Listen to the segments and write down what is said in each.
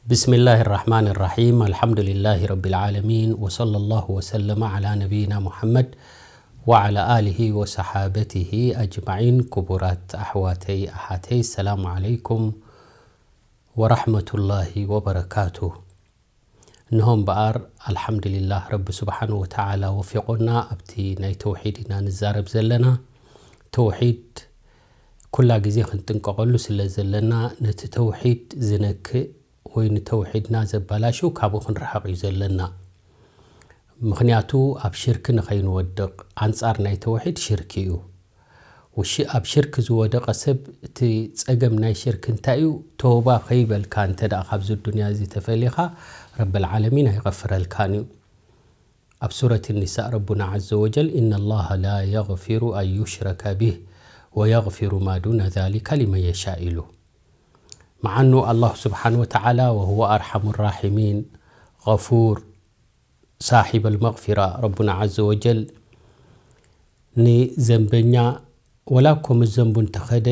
بسم الله الرحمن الرحيم. الحمد لله رب العالمين، وصلى الله وسلم على نبينا محمد وعلى آله وصحابته أجمعين. ክቡራት ኣሕዋተይ ኣሓተይ፣ ሰላም ዓለይኩም ወራሕመቱላሂ ወበረካቱ። እንሆ እምበኣር፣ ኣልሓምዱሊላህ፣ ረቢ ስብሓን ወተዓላ ወፊቑና ኣብቲ ናይ ተውሒድ ኢና ንዛረብ ዘለና። ተውሒድ ኩላ ግዜ ክንጥንቀቐሉ ስለ ዘለና፣ ነቲ ተውሒድ ዝነክእ ወይ ንተውሒድና ዘባላሹ ካብኡ ክንርሕቕ እዩ ዘለና። ምኽንያቱ ኣብ ሽርክ ንኸይንወድቕ፣ ኣንጻር ናይ ተውሒድ ሽርክ እዩ። ውሺ-፣ ኣብ ሽርክ ዝወደቐ ሰብ እቲ ጸገም ናይ ሽርክ እንታይ እዩ? ተውባ ከይበልካ እንተ ደኣ ካብዚ ዱንያ እዚ ተፈሊኻ፣ ረብል ዓለሚን ኣይቐፍረልካን እዩ። ኣብ ሱረት ኒሳእ ረቡና ዓዘ ወጀል፣ "ኢነ ላሃ ላ የግፊሩ ኣን ዩሽረከ ቢህ ወየግፊሩ ማ ዱነ ዛሊከ ሊመን የሻእ" ኢሉ። መዓኑ ኣላሁ ስብሓን ወተዓላ ወሁወ ኣርሓሙ ራሒሚን፣ ገፉር፣ ሳሒበል መግፊራ፣ ረቡና ዓዘ ወጀል ንዘንበኛ ወላ እኮ ምስ ዘንቡ እንተኸደ፣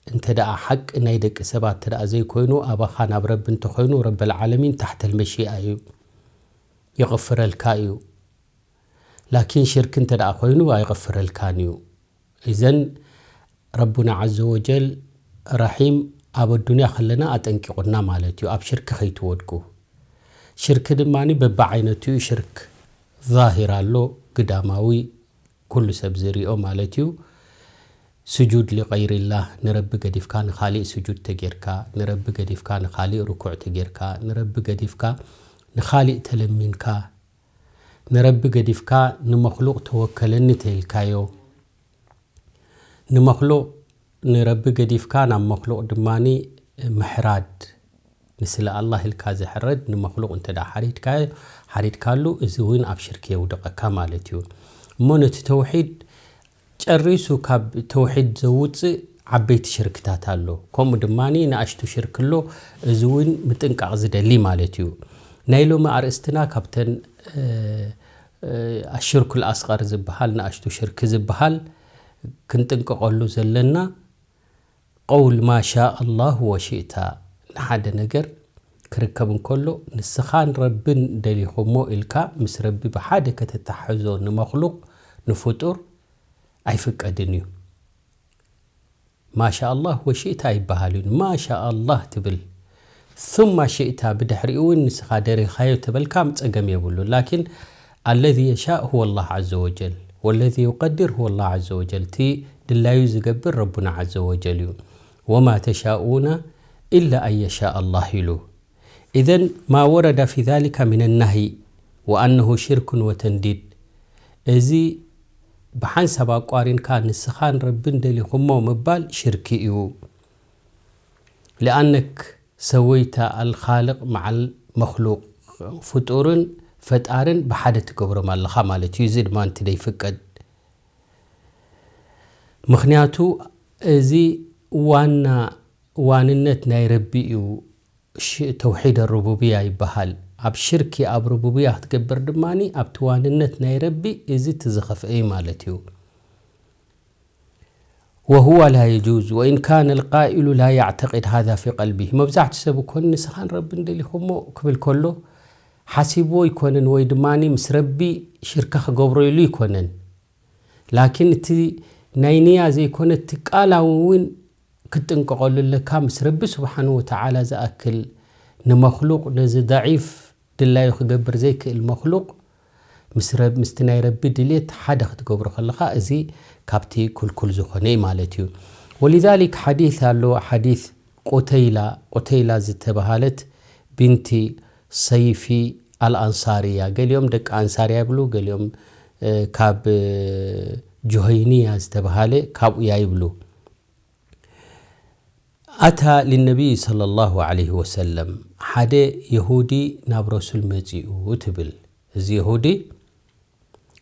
እንተ ደኣ ሓቂ ናይ ደቂ ሰባት እንተ ደኣ ዘይኮይኑ፣ ኣባኻ ናብ ረቢ እንተኾይኑ፣ ረበል ዓለሚን ታሕተል መሺኣ እዩ፣ ይቕፍረልካ እዩ። ላኪን ሽርክ እንተ ደኣ ኮይኑ ኣይቕፍረልካን እዩ። እዘን ረቡና ዓዘ ወጀል ረሒም ኣብ ኣዱንያ ከለና ኣጠንቂቑና ማለት እዩ፣ ኣብ ሽርክ ከይትወድቁ። ሽርክ ድማ በብዓይነቱ እዩ። ሽርክ ዛሂር ኣሎ፣ ግዳማዊ፣ ኩሉ ሰብ ዝሪኦ ማለት እዩ። ስጁድ ሊቀይሪላህ፣ ንረቢ ገዲፍካ ንኻሊእ ስጁድ ተጌርካ፣ ንረቢ ገዲፍካ ንኻሊእ ርኩዕ ተጌርካ፣ ንረቢ ገዲፍካ ንኻሊእ ተለሚንካ፣ ንረቢ ገዲፍካ ንመኽሉቕ ተወከለኒ ተኢልካዮ። ንመኽሉቕ፣ ንረቢ ገዲፍካ ናብ መኽሉቕ ድማኒ ምሕራድ፣ ንስለ ኣላህ ኢልካ ዝሕረድ ንመኽሉቕ እንተ ደኣ ሓሪድካዮ፣ ሓሪድካሉ፣ እዚ እውን ኣብ ሽርክ የውድቐካ ማለት እዩ። እሞ ነቲ ተውሒድ ጨሪሱ ካብ ተውሒድ ዘውፅእ ዓበይቲ ሽርክታት ኣሎ። ከምኡ ድማኒ ንኣሽቱ ሽርክ ኣሎ። እዚ እውን ምጥንቃቕ ዝደሊ ማለት እዩ። ናይ ሎሚ ኣርእስትና ካብተን፣ እ፣ እ፣ ኣሽርኩል ኣስቐር ዝበሃል፣ ንኣሽቱ ሽርክ ዝበሃል ክንጥንቀቐሉ ዘለና፣ ቀውል ማ ሻ ኣላህ ወሺእታ፣ ንሓደ ነገር ክርከብ እንከሎ፣ ንስኻን ረብን ደሊኹሞ ኢልካ ምስ ረቢ ብሓደ ከተተሓሕዞ ንመኽሉቕ፣ ንፍጡር ኣይፍቀድን እዩ። ማ ሻ ኣላህ ወሺእታ ኣይበሃል እዩ። ማ ሻ ኣላህ ትብል፣ ثم ሽእታ፣ ብድሕሪኡ እውን ንስኻ ደሪኻዮ ተበልካ ጸገም የብሉን። ላኪን፣ ኣለዚ የሻእ ሁወ ላህ ዓዘ ወጀል፣ ወለዚ ዩቀድር ሁወ ላህ ዓዘ ወጀል፣ እቲ ድላዩ ዝገብር ረቡና ዓዘ ወጀል እዩ። ወማ ተሻኡና ኢላ ኣን የሻእ ኣላህ ኢሉ። ኢዘን ማ ወረደ ፊ ዛሊከ ሚነ ናህይ ወኣነሁ ሽርኩን ወተንዲድ፣ እዚ ብሓንሳብ ኣቋሪንካ ንስኻን ረብን ደሊኹሞ ምባል ሽርኪ እዩ። ሊኣነክ ሰወይተ ኣልኻልቅ መዓል መኽሉቅ፣ ፍጡርን ፈጣርን ብሓደ ትገብሮም ኣለኻ ማለት እዩ። እዚ ድማ እቲ ደይፍቀድ። ምኽንያቱ እዚ ዋና ዋንነት ናይ ረቢ እዩ። ሽ-፣ ተውሒድ ሩቡብያ ይበሃል። ኣብ ሽርኪ ኣብ ሩቡብያ ክትገብር ድማኒ ኣብቲ ዋንነት ናይ ረቢ እዚ እቲ ዝኸፍአ እዩ ማለት እዩ። ወሁወ ላ የጁዝ ወኢን ካነ ልቃኢሉ ላ ያዕተቂድ ሃዛ ፊ ቀልቢህ። መብዛሕትኡ ሰብ እኮ ንስኻን ረብን ደሊኹሞ ክብል ከሎ ሓሲብዎ ኣይኮነን፣ ወይ ድማ ምስ ረቢ ሽርካ ክገብሮ ኢሉ ኣይኮነን። ላኪን እቲ ናይ ንያ ዘይኮነ እቲ ቃላዊ እውን ክትጥንቀቐሉ ኣለካ። ምስ ረቢ ስብሓን ወተዓላ ዝኣክል ንመክሉቅ፣ ነዚ ደዒፍ ድላዩ ክገብር ዘይክእል መክሉቅ፣ ምስ ረብ-፣ ምስቲ ናይ ረቢ ድልየት ሓደ ክትገብሮ ከለኻ፣ እዚ ካብቲ ክልኩል ዝኾነ እዩ ማለት እዩ። ወሊዛሊክ ሓዲስ ኣሎ፣ ሓዲስ ቁተይላ፣ ቁተይላ ዝተባሃለት ቢንቲ ሰይፊ ኣልኣንሳርያ። ገሊኦም ደቂ ኣንሳርያ ይብሉ፣ ገሊኦም፣ እ፣ ካብ፣ እ፣ ጁሀይንያ ዝተባሃለ ካብኡያ ይብሉ። ኣታ ሊነቢይ ሰለላሁ ዐለይሂ ወሰለም፣ ሓደ የሁዲ ናብ ረሱል መጺኡ ትብል። እዚ የሁዲ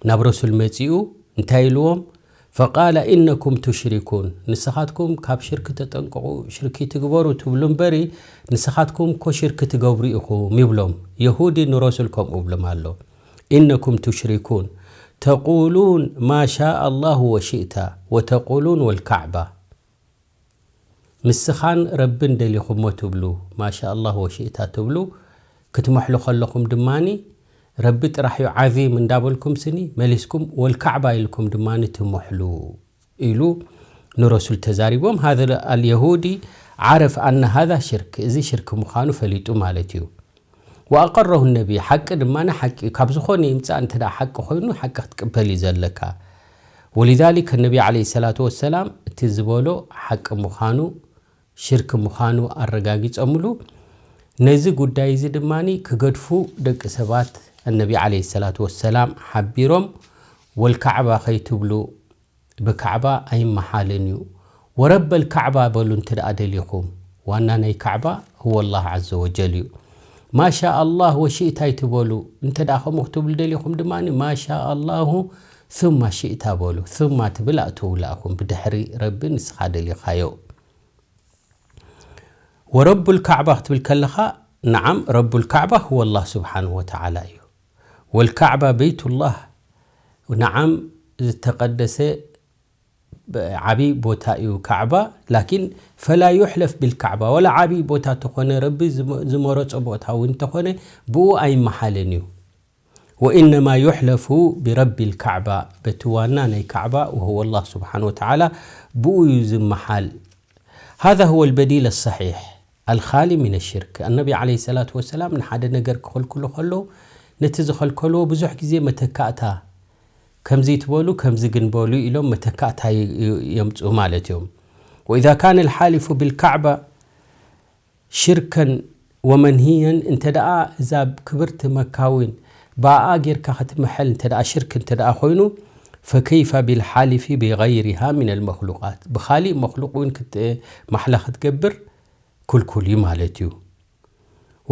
ናብ ረሱል መጺኡ እንታይ ኢልዎም? ፈቃለ ኢነኩም ቱሽሪኩን፣ ንስኻትኩም ካብ ሽርክ ተጠንቀቑ፣ ሽርክ ትግበሩ ትብሉ እምበሪ፣ ንስኻትኩም እኮ ሽርክ ትገብሩ ኢኹም ይብሎም። የሁዲ ንረሱል ከምኡ ይብሎም ኣሎ። ኢነኩም ቱሽሪኩን ተቁሉን ማ ሻ ኣላሁ ወሺእታ ወተቁሉን ወልካዕባ። ንስኻን ረብን ደሊኹሞ ትብሉ፣ ማሻ ኣላህ ወሽእታ ትብሉ፣ ክትምሕሉ ከለኹም ድማኒ፣ ረቢ ጥራሕ እዩ ዓዚም እንዳበልኩም ስኒ፣ መሊስኩም ወልካዕባ ኢልኩም ድማኒ ትምሕሉ ኢሉ ንረሱል ተዛሪቦም። ሃذا اليهودي عرف أن هذا شرك፣ እዚ ሽርክ ምዃኑ ፈሊጡ ማለት እዩ። وأقره النبي፣ ሓቂ ድማ ሓቂ እዩ። ካብ ዝኾነ ይምጻእ እንተ ደኣ ሓቂ ኮይኑ ሓቂ ክትቅበል እዩ ዘለካ። ولذلك النبي عليه الصلاة والسلام እቲ ዝበሎ ሓቂ ምዃኑ ሽርክ ምዃኑ ኣረጋጊጾምሉ። ነዚ ጉዳይ እዚ ድማ ክገድፉ ደቂ ሰባት النبي عليه الصلاة والسلام ሓቢሮም ወልካዕባ ከይትብሉ ብካዕባ ኣይመሓልን እዩ። ወረበል ካዕባ በሉ እንተ ደኣ ደሊኹም። ዋና ናይ ካዕባ هو الله عز وجل እዩ። ማሻ ኣላህ ወሽእታ ኣይትበሉ። እንተ ደኣ ከምኡ ክትብሉ ደሊኹም ድማ ማሻ ኣላሁ ثم ሽእታ በሉ። ثم ትብል ኣእትውላእኹም ብድሕሪ ረቢ ንስኻ ደሊኻዮ። ወረቡል ካዕባ ክትብል ከለኻ፣ ነዓም ረቡል ካዕባ هو الله سبحانه وتعالى እዩ። ወልካዕባ በይቱላህ፣ ነዓም ዝተቐደሰ ዓብዪ ቦታ እዩ ካዕባ። ላኪን ፈላ ዩሕለፍ ቢልካዕባ፣ ወላ ዓብዪ ቦታ ተኾነ ረቢ ዝመ- ዝመረጾ ቦታ እውን ተኾነ ብኡ ኣይመሓልን እዩ። وإنما يحلف برب الكعبة፣ በቲ ዋና ናይ ካዕባ وهو الله سبحانه وتعالى ብኡ እዩ ዝመሓል። هذا هو البديل الصحيح الخالي من الشرك። النبي عليه الصلاة والسلام ንሓደ ነገር ክኸልክሉ ከለዉ ነቲ ዝኸልከልዎ ብዙሕ ግዜ መተካእታ ከምዚ ትበሉ ከምዚ ግን በሉ ኢሎም መተካእታ ይ- ይ- የምጽኡ ማለት እዮም። وإذا كان الحالف بالكعبة ሽርከን ወመንሂየን እንተ ደኣ እዛ ክብርቲ መካ እውን ብኣኣ ጌርካ ክትምሐል እንተ ደኣ ሽርክ እንተ ደኣ ኮይኑ فكيف بالحالف بغيرها من المخلوقات ብኻሊእ መክሉቅ እውን ክት- ማሕላ ክትገብር ክልኩል እዩ ማለት እዩ።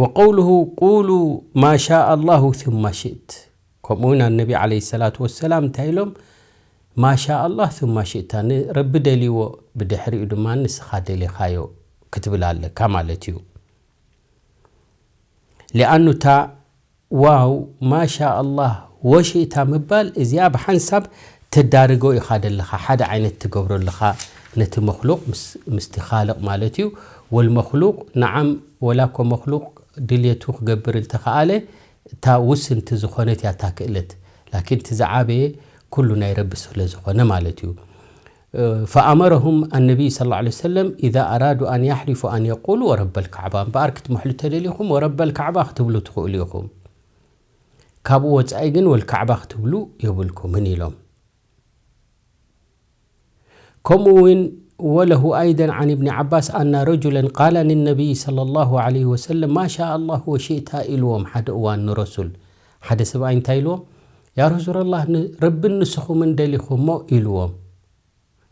وقوله قولوا ما شاء الله ثم شئت ከምኡ እውን ኣነቢ عليه الصلاة والسلام እንታይ ኢሎም ማሻ ኣላህ ثم ሽእታ ንረቢ ደልይዎ ብድሕሪኡ ድማ ንስኻ ደሊኻዮ ክትብል ኣለካ ማለት እዩ። ሊኣኑ እታ ዋው ማሻ ኣላህ ወሽእታ ምባል እዚኣ ብሓንሳብ ተዳርጎ ኢኻ ደለኻ ሓደ ዓይነት ትገብሮ ኣለኻ ነቲ መክሉቅ ምስቲ ካልቕ ማለት እዩ። ወልመክሉቅ ነዓም ወላ እኮ መክሉቅ ድልየቱ ክገብር እንተኸኣለ እታ ውስንቲ ዝኾነት እያ እታ ክእለት ላኪን እቲ ዝዓበየ ኩሉ ናይ ረቢ ስለ ዝኾነ ማለት እዩ። فأمرهم النبي صلى الله عليه وسلم إذا أرادوا أن يحلفوا أن يقولوا ورب الكعبة እምበኣር ክትምሕሉ ተደሊኹም ወረበል ካዕባ ክትብሉ ትኽእሉ ኢኹም። ካብኡ ወጻኢ ግን ወልካዕባ ክትብሉ የብልኩምን ኢሎም። ከምኡ እውን وله أيضا عن ابن عباس أن رجلا قال للنبي صلى الله عليه وسلم ما شاء الله وشئت ኢልዎም ሓደ እዋን ንረሱል ሓደ ሰብኣይ እንታይ ኢልዎም ያ ረሱላላህ ረብን ንስኹምን ደሊኹሞ ኢልዎም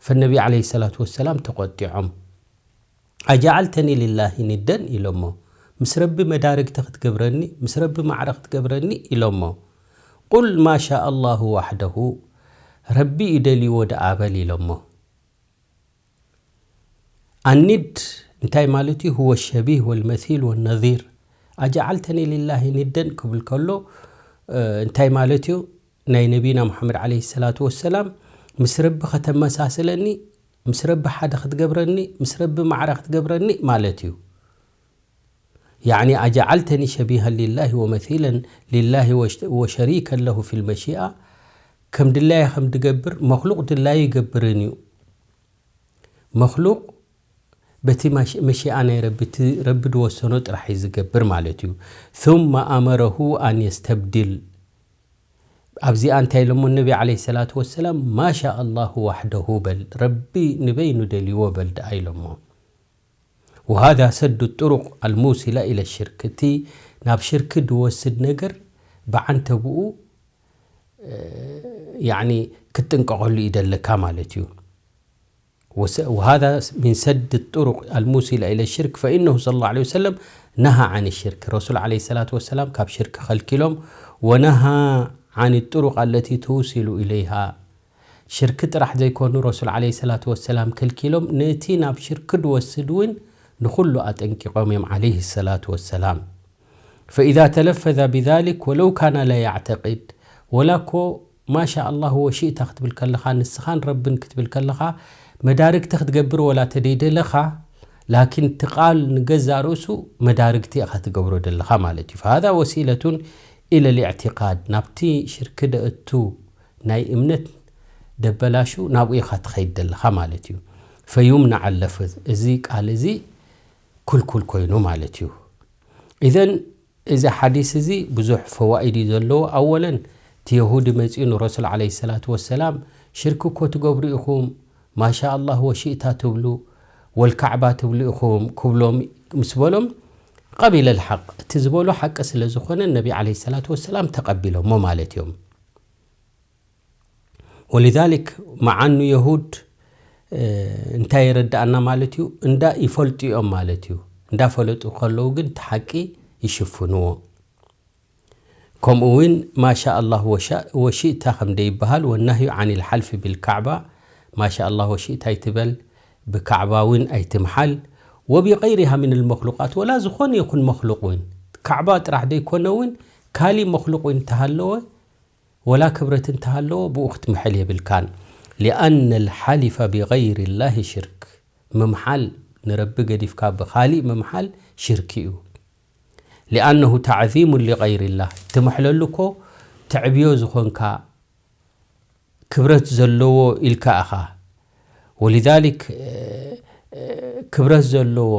فالنبي عليه الصلاة والسلام ተቆጢዖም أجعلتني لله ندا ኢሎሞ ምስ ረቢ መዳርግቲ ክትገብረኒ ምስ ረቢ ማዕረ ክትገብረኒ ኢሎሞ قل ما شاء الله وحده ረቢ እዩ ደልይዎ ደኣ በል ኢሎሞ الند እንታይ ማለት እዩ هو الشبيه والمثيل والنظير أجعلتني لله ندا ክብል ከሎ እንታይ ማለት እዩ ናይ ነቢና ሙሓመድ عليه الصلاة والسلام ምስ ረቢ ከተመሳስለኒ ምስ ረቢ ሓደ ክትገብረኒ ምስ ረቢ ማዕረ ክትገብረኒ ማለት እዩ يعني أجعلتني شبيها لله ومثيلا لله وشريكا له في المشيئة ከም ድላየ ከም ድገብር መክሉቅ ድላዩ ይገብርን እዩ መክሉቅ በቲ መሽኣ ናይ ረቢ እቲ ረቢ ድወሰኖ ጥራሕ እዩ ዝገብር ማለት እዩ ثم أمره أن يستبدل ኣብዚኣ እንታይ ኢሎሞ ነቢ عليه الصلاة والسلام ما شاء الله وحده በል ረቢ ንበይኑ ደልይዎ በል ደኣ ኢሎሞ وهذا سد الطرق الموصلة إلى الشرك እቲ ናብ ሽርክ ድወስድ ነገር ብዓንተብኡ ክትጥንቀቐሉ ይደለካ ማለት እዩ وهذا من سد الطرق الموصلة إلى الشرك فإنه صلى الله عليه وسلم نهى عن الشرك ረሱል عليه الصلاة والسلام ካብ ሽርክ ከልኪሎም ونهى عن الطرق التي توصل إليها ሽርክ ጥራሕ ዘይኮኑ ረሱል عليه الصلاة والسلام ከልኪሎም ነቲ ናብ ሽርክ ድወስድ እውን ንኹሉ ኣጠንቂቖም እዮም عليه الصلاة والسلام فإذا تلفظ بذلك ولو كان لا يعتقد ወላ እኮ ما شاء الله وشئت ክትብል ከለኻ ንስኻን ረብን ክትብል ከለኻ መዳርግቲ ክትገብር ወላ ተደይደለኻ ላኪን እቲ ቃል ንገዛእ ርእሱ መዳርግቲ ኢኻ ትገብሮ ዘለኻ ማለት እዩ። فهذا وسيلة إلى الاعتقاد፣ ናብቲ ሽርክ ደእቱ ናይ እምነት ደበላሹ ናብኡ ኢኻ ትኸይድ ዘለኻ ማለት እዩ። فيمنع اللفظ፣ እዚ ቃል እዚ ክልኩል ኮይኑ ማለት እዩ። إذن እዚ ሓዲስ እዚ ብዙሕ ፈዋኢድ እዩ ዘለዎ። ኣወለን፣ እቲ የሁዲ መጺኡ ንረሱል ዓለይሂ ሰላቱ ወሰላም፣ ሽርክ እኮ ትገብሩ ኢኹም፣ ማሻ ኣላህ ወሺእታ ትብሉ፣ ወልካዕባ ትብሉ ኢኹም ክብሎም ምስ በሎም፣ ቀቢለ ልሓቅ፣ እቲ ዝበሎ ሓቂ ስለ ዝኾነ ነቢ ዓለይሂ ሰላቱ ወሰላም ተቐቢሎሞ ማለት እዮም። ወሊዛሊክ መዓኑ የሁድ እንታይ የረድኣና ማለት እዩ? እንዳ ይፈልጡ እዮም ማለት እዩ። እንዳፈለጡ ከለዉ ግን እቲ ሓቂ ይሽፍንዎ። ከምኡ እውን ማሻ ኣላህ ወሻ-፣ ወሺእታ ከም ደይበሃል፣ ወናህዩ ዓን ልሓልፊ ብልካዕባ፣ ማሻ ኣላህ ወሺእታ ኣይትበል፣ ብካዕባ እውን ኣይትምሓል፣ ወቢቀይሪሃ ምን ልመክሉቃት፣ ወላ ዝኾነ ይኹን መክሉቅ እውን፣ ካዕባ ጥራሕ ደይኮነ እውን ካሊእ መክሉቅ እውን እንተሃለወ፣ ወላ ክብረት እንተሃለዎ ብኡ ክትምሕል የብልካን። ሊኣነ ልሓሊፈ ብገይሪ ላሂ ሽርክ፣ ምምሓል ንረቢ ገዲፍካ ብኻሊእ ምምሓል ሽርክ እዩ። ሊኣነሁ ተዕዚሙን ሊገይሪ ላህ፣ ትምሕለሉ እኮ ተዕብዮ ዝኾንካ ክብረት ዘለዎ ኢልካ ኢኻ። ወሊዛሊክ ክብረት ዘለዎ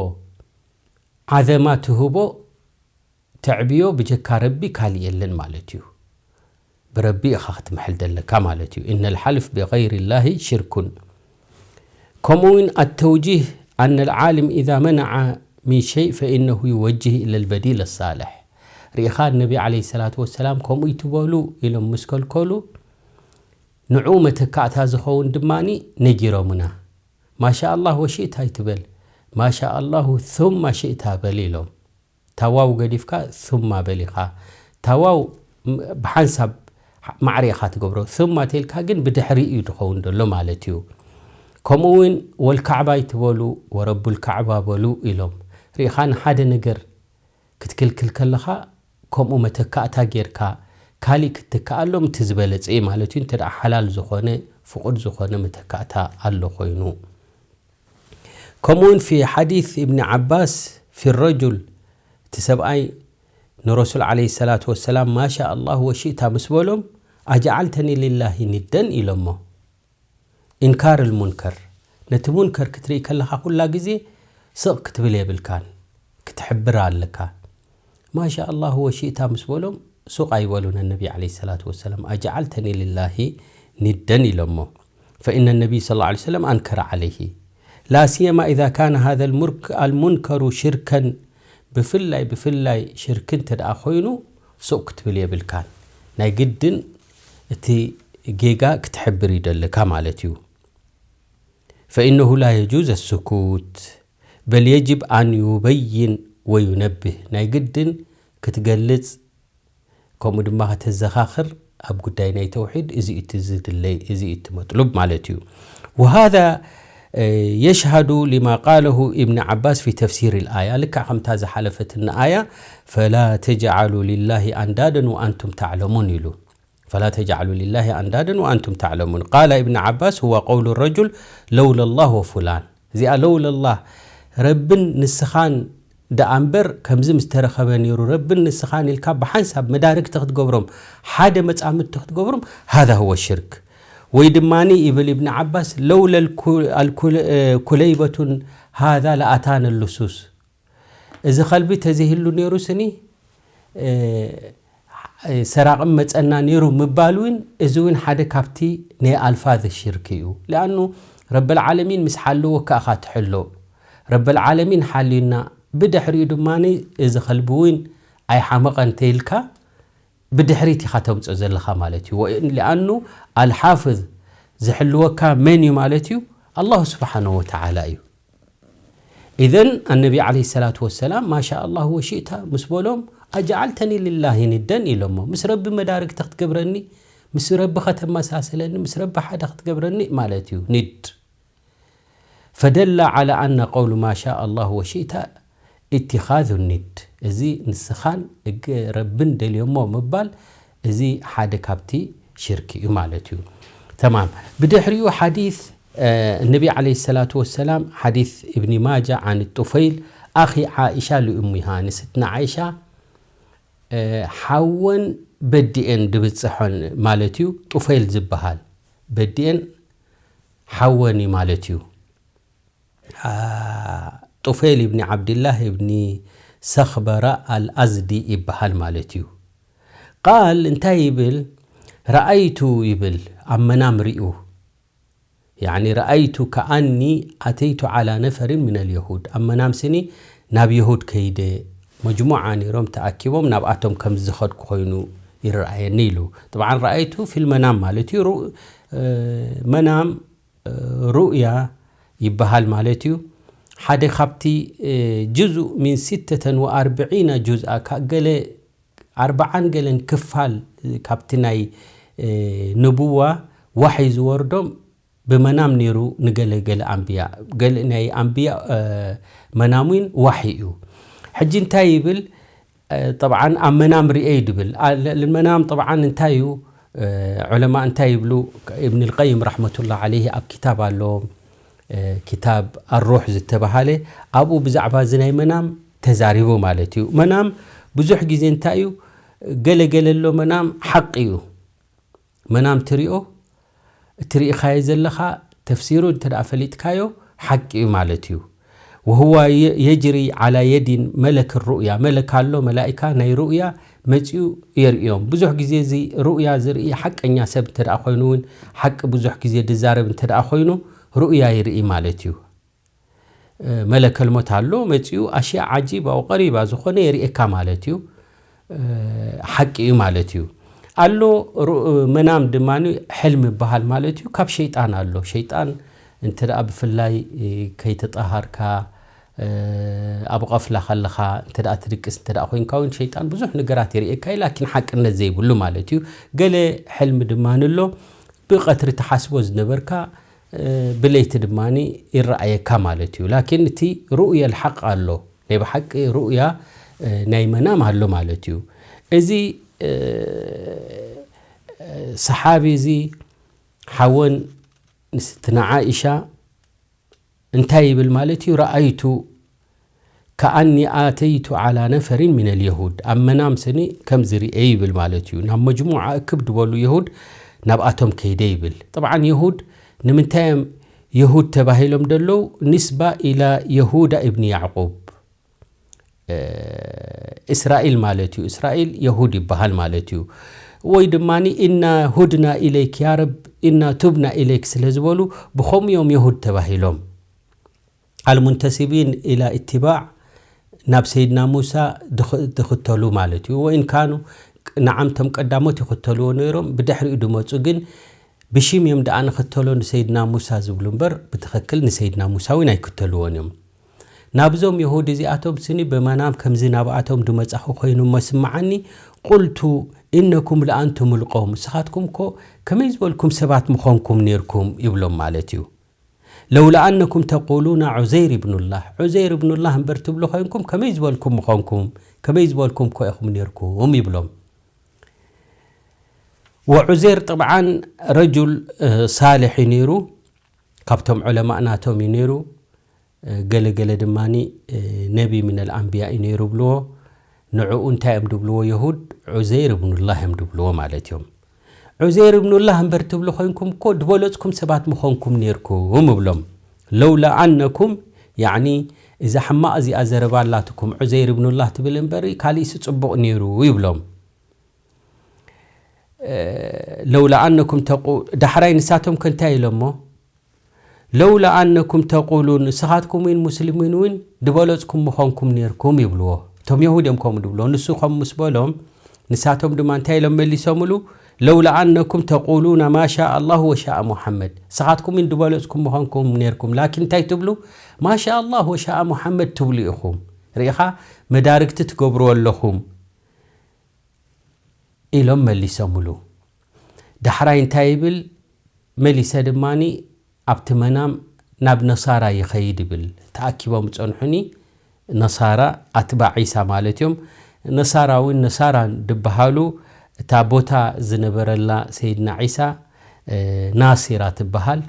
ዓዘማ ትህቦ ተዕብዮ ብጀካ ረቢ ካልእ የለን ማለት እዩ። ብረቢ ኢኻ ክትምሕል ዘለካ ማለት እዩ። ኢነ ልሓልፍ ብገይሪ ላሂ ሽርኩን። ከምኡ እውን ኣተውጂህ ኣነ ልዓልም ኢዛ መነዓ ሚን ሸይ ፈኢነሁ ይወጅህ ኢለ ልበዲል ሳልሕ። ርኢኻ ነቢ ዓለይሂ ሰላቱ ወሰላም ከምኡ ይትበሉ ኢሎም ምስ ከልከሉ ንዕኡ መተካእታ ዝኸውን ድማ ነጊሮምና። ማሻ ኣላህ ወሺእታ ኣይትበል፣ ማሻ ኣላሁ ثم ሽእታ በል ኢሎም። ታዋው ገዲፍካ ثم በል ኢኻ። ታዋው ም-፣ ብሓንሳብ ማዕረ ኢኻ ትገብሮ። ثم ተልካ ግን ብድሕሪ እዩ ዝኸውን ዘሎ ማለት እዩ። ከምኡ እውን ወልካዕባ ኣይትበሉ፣ ወረቡል ካዕባ በሉ ኢሎም። ርኢኻ ንሓደ ነገር ክትክልክል ከለኻ ከምኡ መተካእታ ጌርካ ካሊእ ክትትክኣሎም እቲ ዝበለጸ እዩ ማለት እዩ። እንተ ደኣ ሓላል ዝኾነ ፍቑድ ዝኾነ መተካእታ ኣሎ ኮይኑ። ከምኡውን ፊ ሓዲስ እብኒ ዓባስ ፊ ረጁል፣ እቲ ሰብኣይ ንረሱል ዓለይሂ ሰላቱ ወሰላም ማሻ ኣላህ ወሺእታ ምስ በሎም ኣጀዓልተኒ ሊላሂ ኒደን ኢሎሞ። ኢንካር ልሙንከር፣ ነቲ ሙንከር ክትርኢ ከለኻ ኩላ ግዜ ስቕ ክትብል የብልካን፣ ክትሕብር ኣለካ። ማሻ ኣላህ ወሺእታ ምስ በሎም ሱቕ ኣይበሉን። ነቢ ዓለይሂ ሰላቱ ወሰላም ኣጀዓልተኒ ሊላሂ ኒደን ኢሎሞ። ፈኢነ ነቢይ ሰለላሁ ዓለይሂ ወሰለም ኣንከረ ዓለይሂ ላ ሲየማ ኢዛ ካነ ሃዘ ልሙርክ-፣ ኣልሙንከሩ ሽርከን፣ ብፍላይ ብፍላይ ሽርክ እንተ ደኣ ኮይኑ ሱቕ ክትብል የብልካን። ናይ ግድን እቲ ጌጋ ክትሕብር ይደልካ ማለት እዩ። ፈኢነሁ ላ የጁዝ ኣስኩት በል የጅብ ኣን ዩበይን ወዩነብህ፣ ናይ ግድን ክትገልጽ ከምኡ ድማ ከተዘኻኽር ኣብ ጉዳይ ናይ ተውሒድ እዚ እቲ ዝድለይ፣ እዚ እቲ መጥሉብ ማለት እዩ። ወሃዛ የሽሃዱ ሊማ ቃለሁ ኢብን ዓባስ ፊ ተፍሲር ልኣያ፣ ልክዕ ከምታ ዝሓለፈትኒ ኣያ ፈላ ተጅዓሉ ሊላሂ ኣንዳደን ወኣንቱም ተዕለሙን ኢሉ። ፈላ ተጅዓሉ ሊላሂ ኣንዳደን ወኣንቱም ተዕለሙን። ቃለ ኢብን ዓባስ ሁወ ቀውሉ ረጁል ለውለላህ ወፉላን። እዚኣ ለውለላህ ረብን ንስኻን ደኣ እምበር ከምዚ ምስ ተረኸበ ነይሩ ረብን ንስኻን ኢልካ ብሓንሳብ መዳርግቲ ክትገብሮም፣ ሓደ መጻምድቲ ክትገብሮም፣ ሃዛ ሁወ ሽርክ። ወይ ድማ ይብል ኢብን ዓባስ ለውለ ኩለይበቱን ሃዛ ለኣታነ ልሱስ። እዚ ከልቢ ተዘይህሉ ነይሩ ስኒ ሰራቕን መጸና ነይሩ ምባል እውን፣ እዚ እውን ሓደ ካብቲ ናይ ኣልፋዝ ሽርክ እዩ። ሊኣኑ ረብል ዓለሚን ምስ ሓለወካ ኢኻ ትሕሎ። ረብል ዓለሚን ሓልዩና፣ ብድሕሪኡ ድማ እዚ ከልቢ እውን ኣይሓመቐን ተይልካ ብድሕሪት ኢኻ ተምጾ ዘለኻ ማለት እዩ። ወ-፣ ሊኣኑ ኣልሓፍዝ ዝሕልወካ መን እዩ ማለት እዩ? ኣላሁ ስብሓነሁ ወተዓላ እዩ። ኢዘን ኣነቢ ዓለይሂ ሰላቱ ወሰላም ማሻ ኣላህ ወሺእታ ምስ በሎም ኣጀዓልተኒ ሊላሂ ኒደን ኢሎሞ። ምስ ረቢ መዳርግቲ ክትገብረኒ፣ ምስ ረቢ ከተመሳስለኒ፣ ምስ ረቢ ሓደ ክትገብረኒ ማለት እዩ። ኒድ ፈደለ ዓላ ኣነ ቀውሉ ማሻ ኣላህ ወሺእታ ኢትኻዙ ኒድ። እዚ ንስኻን እግ-፣ ረብን ደልዮሞ ምባል እዚ ሓደ ካብቲ ሽርክ እዩ ማለት እዩ። ተማም። ብድሕሪኡ ሓዲስ النبي عليه الصلاة والسلام، حديث ابن ماجه عن الطفيل أخي عائشة لأمها፣ ንስትና ዓይሻ ሓወን በዲኤን ድብፅሖን ማለት እዩ። ጡፈይል ዝበሃል በዲኤን ሓወን እዩ ማለት እዩ። ጡፈይል እብኒ ዓብድላህ እብኒ ሰኽበራ ኣልኣዝዲ ይበሃል ማለት እዩ። ቃል እንታይ ይብል? ረኣይቱ ይብል፣ ኣብ መናም ሪኡ። ያኒ ረኣይቱ ከኣኒ ኣተይቱ ዓላ ነፈሪን ሚነል የሁድ፣ ኣብ መናም ስኒ ናብ የሁድ ከይደ፣ መጅሙዓ ነይሮም ተኣኪቦም፣ ናብኣቶም ከም ዝኸድኩ ኮይኑ ይረኣየኒ ኢሉ። ጥብዓን ረኣይቱ ፊል መናም ማለት እዩ። ሩ- መናም ሩእያ ይበሃል ማለት እዩ። ሓደ ካብቲ ጁዙእ ሚን ሲተተን ወኣርብዒና ጁዝኣ፣ ገለ ኣርብዓን ገለን ክፋል ካብቲ ናይ ንቡዋ ዋሕይ ዝወርዶም ብመናም ነይሩ። ንገለ ገለ ኣንብያ፣ ገለ ናይ ኣንብያ መናም እውን ዋሕይ እዩ። ሕጂ እንታይ ይብል? ጠብዓን ኣብ መናም ርእየ ድብል። መናም ጠብዓን እንታይ እዩ? ዑለማ እንታይ ይብሉ? እብን ልቀይም ረሕመቱላ ዓለይህ ኣብ ክታብ ኣለዎም፣ ክታብ ኣሩሕ ዝተባሃለ፣ ኣብኡ ብዛዕባ እዚ ናይ መናም ተዛሪቡ ማለት እዩ። መናም ብዙሕ ግዜ እንታይ እዩ? ገለ ገለ ኣሎ መናም ሓቂ እዩ። መናም ትሪኦ፣ እቲ ርኢኻዮ ዘለኻ ተፍሲሩ እንተ ደኣ ፈሊጥካዮ ሓቂ እዩ ማለት እዩ። وهو يجري على يد ملك الرؤيا، መለክ ኣሎ፣ መላኢካ ናይ ሩእያ መፂኡ የርእዮም። ብዙሕ ግዜ እዚ ሩእያ ዝርኢ ሓቀኛ ሰብ እንተ ደኣ ኮይኑ እውን፣ ሓቂ ብዙሕ ግዜ ድዛረብ እንተ ደኣ ኮይኑ፣ ሩእያ ይርኢ ማለት እዩ። መለከል ሞት ኣሎ መፂኡ፣ ኣሽያ ዓጂባ ወቀሪባ ዝኾነ የርእየካ ማለት እዩ። ሓቂ እዩ ማለት እዩ። ኣሎ መናም ድማ ሕልም ይበሃል ማለት እዩ። ካብ ሸይጣን ኣሎ፣ ሸይጣን እንተ ደኣ ብፍላይ ከይተጣሃርካ ኣብ ቐፍላ ከለኻ እንተ ደኣ ትድቅስ እንተ ደኣ ኮይንካ እውን ሸይጣን ብዙሕ ነገራት የርእየካ እዩ፣ ላኪን ሓቅነት ዘይብሉ ማለት እዩ። ገለ ሕልም ድማ ኣሎ ብቐትሪ ትሓስቦ ዝነበርካ ብለይቲ ድማ ይረኣየካ ማለት እዩ። ላኪን እቲ ሩእየል ሓቅ ኣሎ፣ ናይ ብሓቂ ሩእያ ናይ መናም ኣሎ ማለት እዩ። እዚ ሰሓቢ እዚ ሓወን ንስትና ዓኢሻ እንታይ ይብል ማለት እዩ? ረኣይቱ ከኣኒ ኣተይቱ ዓላ ነፈሪን ሚነል የሁድ፣ ኣብ መናም ስኒ ከም ዝርኤ ይብል ማለት እዩ። ናብ መጅሙዓ እክብ ድበሉ የሁድ ናብኣቶም ከይደ ይብል። ጥብዓን የሁድ ንምንታይ እዮም የሁድ ተባሂሎም ደለዉ? ኒስባ ኢላ የሁዳ ኢብኒ ያዕቁብ። እስራኤል ማለት እዩ። እስራኤል የሁድ ይበሃል ማለት እዩ። ወይ ድማ ኢና ሁድና ኢለይክ ያ ረብ፣ ኢና ቱብና ኢለይክ ስለ ዝበሉ ብኸምኡ እዮም የሁድ ተባሂሎም። ኣልሙንተሲቢን ኢላ ኢትባዕ ናብ ሰይድና ሙሳ ድኽተሉ ማለት እዩ። ወኢን ካኑ ንዓምቶም ቀዳሞት ይኽተልዎ ነይሮም፣ ብድሕሪኡ ድመፁ ግን ብሽም እዮም ደኣ ንኽተሎ ንሰይድና ሙሳ ዝብሉ እምበር ብትኽክል ንሰይድና ሙሳ እውን ኣይክተልዎን እዮም። ናብዞም የሁድ እዚኣቶም ስኒ ብመናም ከምዚ ናብኣቶም ድመጻኹ ኮይኑ እሞ ስምዓኒ፣ ቁልቱ ኢነኩም ለኣንቱም ልቀውም፣ ንስኻትኩም እኮ ከመይ ዝበልኩም ሰባት ምኾንኩም ነይርኩም ይብሎም ማለት እዩ። ለውላ ኣነኩም ተቁሉና ዑዘይር ኢብኑላህ፣ ዑዘይር ኢብኑላህ እምበር ትብሉ ኮይንኩም ከመይ ዝበልኩም ምኾንኩም፣ ከመይ ዝበልኩም እኮ ኢኹም ነይርኩም ይብሎም። ወዑዘይር ጥብዓን ረጁል ሳልሕ እዩ ነይሩ፣ ካብቶም ዑለማእ ናቶም እዩ ነይሩ። ገለ ገለ ድማ ነቢ ሚነል ኣንብያ እዩ ነይሩ ብልዎ። ንዕኡ እንታይ እዮም ድብልዎ የሁድ? ዑዘይር እብኑላህ እዮም ድብልዎ ማለት እዮም። ዑዘይር እብኑላህ እምበር ትብሉ ኮይንኩም እኮ ድበለፅኩም ሰባት ምኾንኩም ነይርኩም እብሎም። ለውላ ኣነኩም፣ ያዕኒ እዛ ሕማቕ እዚኣ ዘረባ ኣላትኩም፣ ዑዘይር እብኑላህ ትብል እምበሪ ካሊእሲ ፅቡቕ ነይሩ ይብሎም። ለውላ ኣነኩም ተቁ ዳሕራይ ንሳቶም ከ እንታይ ኢሎሞ? ለውላ ኣነኩም ተቁሉን፣ ንስኻትኩም እውን ሙስሊሚን እውን ድበለፅኩም ምኾንኩም ነይርኩም ይብልዎ። እቶም የሁድ እዮም ከምኡ ድብልዎ። ንሱ ከምኡ ምስ በሎም ንሳቶም ድማ እንታይ ኢሎም መሊሶምሉ? ለውላ ኣነኩም ተቁሉና ማሻ ኣላሁ ወሻ ሙሓመድ፣ ንስኻትኩም እውን ድበለፅኩም ምኾንኩም ነይርኩም፣ ላኪን እንታይ ትብሉ? ማሻ ኣላህ ወሻ ሙሓመድ ትብሉ ኢኹም። ርኢኻ፣ መዳርግቲ ትገብርዎ ኣለኹም ኢሎም መሊሶምሉ። ዳሕራይ እንታይ ይብል? መሊሰ ድማ ኣብቲ መናም ናብ ነሳራ ይኸይድ ይብል። ተኣኪቦም ጸንሑኒ ነሳራ፣ ኣትባዕ ዒሳ ማለት እዮም። ነሳራ እውን ነሳራ ድበሃሉ፣ እታ ቦታ ዝነበረላ ሰይድና ዒሳ ናሲራ ትበሃል።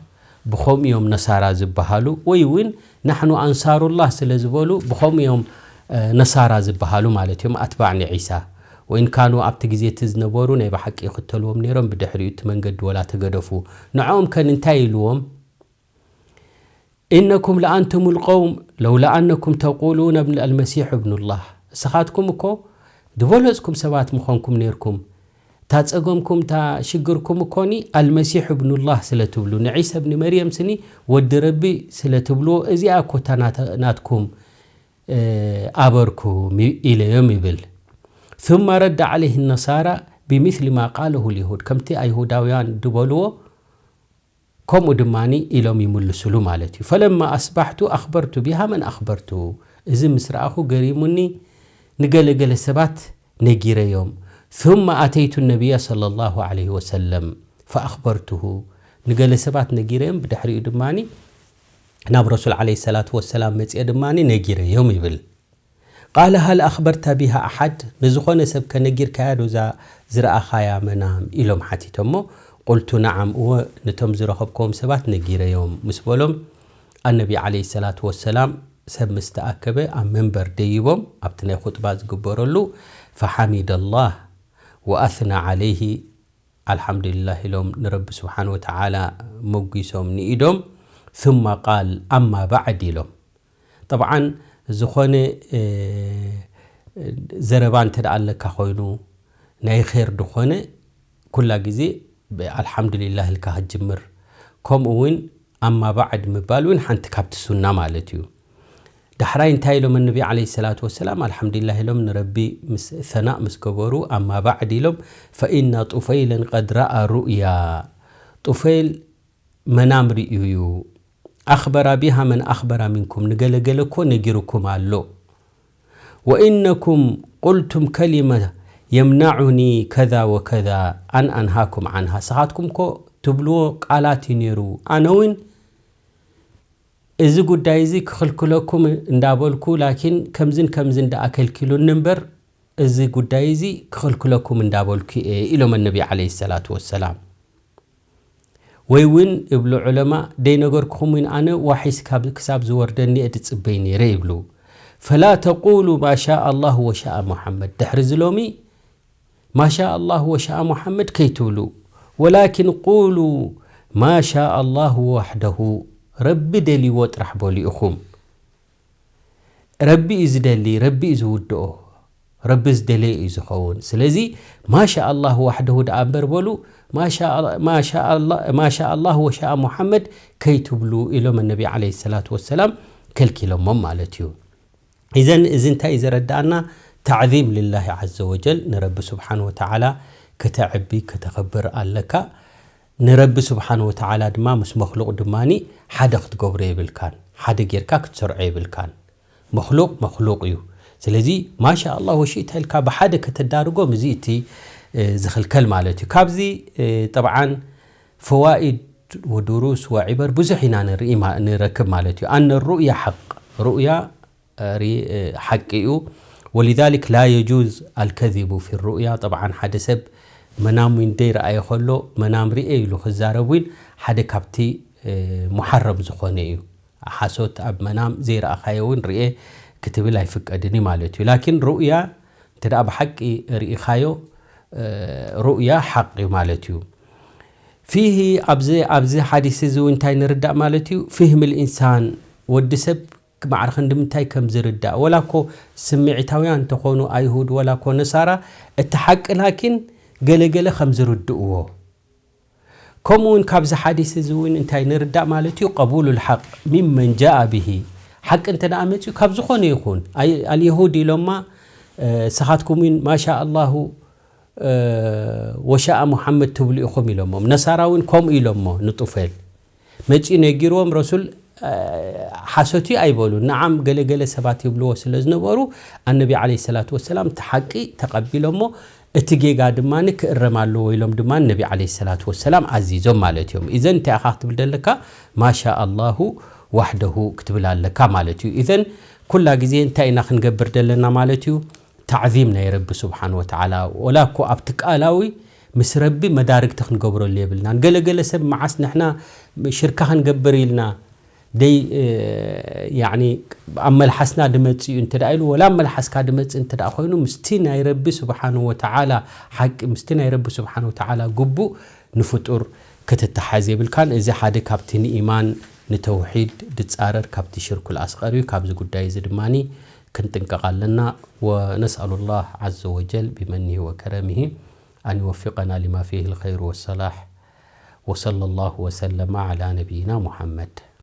ብኸምኡ እዮም ነሳራ ዝበሃሉ፣ ወይ እውን ናሕኑ ኣንሳሩላህ ስለ ዝበሉ ብኸምኡ እዮም ነሳራ ዝበሃሉ ማለት እዮም፣ ኣትባዕ ንዒሳ። ወይን ካኑ ኣብቲ ግዜ እቲ ዝነበሩ ናይ ብሓቂ ይኽተልዎም ነይሮም፣ ብድሕሪኡ እቲ መንገዲ ወላ ተገደፉ። ንዕኦም ከን እንታይ ኢልዎም? إنكم لأنتم القوم لولا أنكم تقولون ابن المسيح ابن الله። እስኻትኩም እኮ ዝበለጽኩም ሰባት ምኾንኩም ነይርኩም። እታ ጸገምኩም፣ እታ ሽግርኩም እኮኒ ኣልመሲሕ እብኑላህ ስለ ትብሉ፣ ንዒሳ እብኒ መርየም ስኒ ወዲ ረቢ ስለ ትብልዎ፣ እዚኣ እኮ እታ ናተ-፣ ናትኩም፣ እ፣ ኣበርኩም ይ-፣ ኢለዮም ይብል። ثم رد عليه النصارى بمثل ما قاله اليهود። ከምቲ ኣይሁዳውያን ድበልዎ፣ ከምኡ ድማ ኢሎም ይምልስሉ ማለት እዩ። فلما أصبحت أخبرت بها من أخبرت። እዚ ምስ ረኣኹ ገሪሙኒ፣ ንገለገለ ሰባት ነጊረዮም። ثم أتيت النبي صلى الله عليه وسلم فأخبرته። ንገለ ሰባት ነጊረዮም፣ ብድሕሪኡ ድማ ናብ ረሱል ዓለይሂ ሰላቱ ወሰላም መጽየ ድማ ነጊረዮም ይብል። قال هل أخبرت بها أحد؟ ንዝኾነ ሰብ ከ ነጊርካያ ዶ እዛ ዝረኣኻያ መናም? ኢሎም ሓቲቶሞ። قلت نعم، እወ፣ ነቶም ዝረኸብክዎም ሰባት ነጊረዮም ምስ በሎም፣ ኣነቢ ዓለይሂ ሰላቱ ወሰላም ሰብ ምስ ተኣከበ ኣብ መንበር ደይቦም፣ ኣብቲ ናይ ኹጥባ ዝግበረሉ፣ فحمد الله وأثنى عليه، ኣልሓምዱሊላህ ኢሎም ንረቢ ስብሓን ወተዓላ መጒሶም ንኢዶም። ثم قال أما بعد ኢሎም። ጠብዓን ዝኾነ፣ እ፣ ዘረባ እንተ ደኣ ኣለካ ኮይኑ፣ ናይ ኼር ድኾነ፣ ኩላ ግዜ ብኣልሓምዱሊላህ ኢልካ ክትጅምር። ከምኡ እውን ኣማ ባዕድ ምባል እውን ሓንቲ ካብቲ ሱና ማለት እዩ። ዳሕራይ እንታይ ኢሎም ነቢ ዓለይሂ ሰላቱ ወሰላም? ኣልሓምዱሊላህ ኢሎም ንረቢ ምስ፣ ሰናእ ምስ ገበሩ፣ ኣማ ባዕድ ኢሎም፣ ፈኢነ ጡፈይለን ቀድ ረኣ ሩእያ። ጡፈይል መናም ርእዩ እዩ። ኣኽበራ ቢሃ መን ኣኽበራ ሚንኩም፣ ንገለገለ እኮ ነጊሩኩም ኣሎ። ወኢነኩም ቁልቱም ከሊመ የምናዑኒ ከዛ ወከዛ ኣን ኣንሃኩም ዓንሃ። ንስኻትኩም እኮ ትብልዎ ቃላት እዩ ነይሩ። ኣነ እውን እዚ ጉዳይ እዚ ክኽልክለኩም እንዳበልኩ፣ ላኪን ከምዝን ከምዝን ደኣ ከልኪሉኒ እምበር፣ እዚ ጉዳይ እዚ ክኽልክለኩም እንዳበልኩ እየ ኢሎም ነቢ ዓለይሂ ሰላቱ ወሰላም። ወይ እውን እብሉ ዑለማ፣ ደይነገርኩኹም እውን ኣነ ዋሒ ስካብ-፣ ክሳብ ዝወርደኒ እየ ድጽበይ ነይረ ይብሉ። ፈላ ተቁሉ ማ ሻ ኣላሁ ወሻ ሙሓመድ። ድሕሪ እዚ ሎሚ ማ ሻ ኣላሁ ወሻ ሙሓመድ ከይትብሉ፣ ወላኪን ቁሉ ማ ሻ ኣላሁ ዋሕደሁ፣ ረቢ ደልይዎ ጥራሕ በሉ ኢኹም። ረቢ እዩ ዝደሊ፣ ረቢ እዩ ዝውድኦ፣ ረቢ ዝደለየ እዩ ዝኸውን። ስለዚ ማሻ ኣላህ ዋሕደሁ ደኣ እምበር በሉ፣ ማሻ ኣላ-፣ ማሻ ኣላ-፣ ማሻ ኣላህ ወሻ ሙሓመድ ከይትብሉ ኢሎም ነቢ ዓለይሂ ሰላቱ ወሰላም ከልኪሎሞም ማለት እዩ። ኢዘን እዚ እንታይ እዩ ዘረድኣና? ታዕዚም ልላሂ ዓዘ ወጀል፣ ንረቢ ስብሓን ወተዓላ ከተዕቢ ከተኽብር ኣለካ። ንረቢ ስብሓን ወተዓላ ድማ ምስ መኽሉቕ ድማ ሓደ ክትገብሮ የብልካን፣ ሓደ ጌርካ ክትሰርዖ የብልካን። መኽሉቕ መኽሉቕ እዩ። ስለዚ ማሻ ኣላህ ወሺእታ ኢልካ ብሓደ ከተዳርጎም፣ እዚ እቲ፣ እ፣ ዝኽልከል ማለት እዩ። ካብዚ፣ እ፣ ጠብዓን ፈዋኢድ ወዱሩስ ወዒበር ብዙሕ ኢና ንርኢ ማ-፣ ንረክብ ማለት እዩ። ኣነ ሩእያ ሓቅ፣ ሩእያ፣ እ፣ ሪ-፣ እ፣ ሓቂ እዩ። ወሊዛሊክ ላ የጁዝ ኣልከዚቡ ፊ ሩእያ። ጠብዓን ሓደ ሰብ መናም ዊን ደይ ረኣየ ከሎ፣ መናም ርኤ ኢሉ ክዛረብ ዊን ሓደ ካብቲ፣ እ፣ ሙሓረም ዝኾነ እዩ። ሓሶት ኣብ መናም ዘይረኣኻዮ እውን ርኤ ክትብል ኣይፍቀድን እዩ ማለት እዩ። ላኪን ሩእያ እንተ ደኣ ብሓቂ ርኢኻዮ፣ እ፣ ሩእያ ሓቅ እዩ ማለት እዩ። ፊሂ፣ ኣብዚ፣ ኣብዚ ሓዲስ እዚ እውን እንታይ ንርዳእ ማለት እዩ? ፊህም ልኢንሳን፣ ወዲ ሰብ ማዕረ ክንዲ ምንታይ ከም ዝርዳእ፣ ወላ እኮ ስምዒታውያን እንተኾኑ ኣይሁድ፣ ወላ እኮ ነሳራ፣ እቲ ሓቂ ላኪን ገለገለ ከም ዝርድእዎ። ከምኡ እውን ካብዚ ሓዲስ እዚ እውን እንታይ ንርዳእ ማለት እዩ? ቀቡሉ ልሓቅ ሚመን ጃአ ብሂ፣ ሓቂ እንተ ደኣ መፅዩ ካብ ዝኾነ ይኹን፣ ኣይ-፣ ኣልየሁድ ኢሎማ፣ እ፣ ንስኻትኩም እውን ማሻ ኣላሁ፣ እ፣ ወሻኣ ሙሓመድ ትብሉ ኢኹም ኢሎሞም። ነሳራ እውን ከምኡ ኢሎሞ ንጡፌል። መፂኡ ነጊርዎም ረሱል፣ እ፣ ሓሶት እዩ ኣይበሉን። ንዓም ገለገለ ሰባት ይብልዎ ስለ ዝነበሩ፣ ኣነቢ ዓለይሂ ሰላቱ ወሰላም እቲ ሓቂ ተቐቢሎሞ፣ እቲ ጌጋ ድማ ክእረም ኣለዎ ኢሎም ድማ ነቢ ዓለይሂ ሰላቱ ወሰላም ኣዚዞም ማለት እዮም። ኢዘን እንታይ ኢኻ ክትብል ዘለካ? ማሻ ኣላሁ ዋሕደሁ ክትብል ኣለካ ማለት እዩ። ኢዘን ኩላ ግዜ እንታይ ኢና ክንገብር ዘለና ማለት እዩ? ታዕዚም ናይ ረቢ ስብሓን ወተዓላ፣ ወላ እኮ ኣብቲ ቃላዊ ምስ ረቢ መዳርግቲ ክንገብረሉ የብልናን። ገለገለ ሰብ መዓስ ንሕና ሽርካ ክንገብር ኢልና ደይ ያኒ ኣብ መልሓስና ድመጽእ እዩ እንተ ኢሉ፣ ወላ ኣብ መልሓስካ ድመጽእ እንተ ኮይኑ፣ ምስቲ ናይ ረቢ ስብሓንሁ ወተዓላ ሓቂ፣ ምስቲ ናይ ረቢ ስብሓንሁ ወተዓላ ግቡእ ንፍጡር ክትተሓዝ የብልካን። እዚ ሓደ ካብቲ ንኢማን ንተውሒድ ድጻረር ካብቲ ሽርኩል ኣስቐር እዩ። ካብዚ ጉዳይ እዚ ድማ ክንጥንቀቕ ኣለና። ወነስኣሉ ላህ ዓዘ ወጀል ቢመኒሂ ወከረሚሂ ኣን ይወፊቀና ሊማ ፊሂ ልኸይሩ ወሰላሕ። ወሰለ ላሁ ወሰለመ ዓላ ነቢይና ሙሓመድ።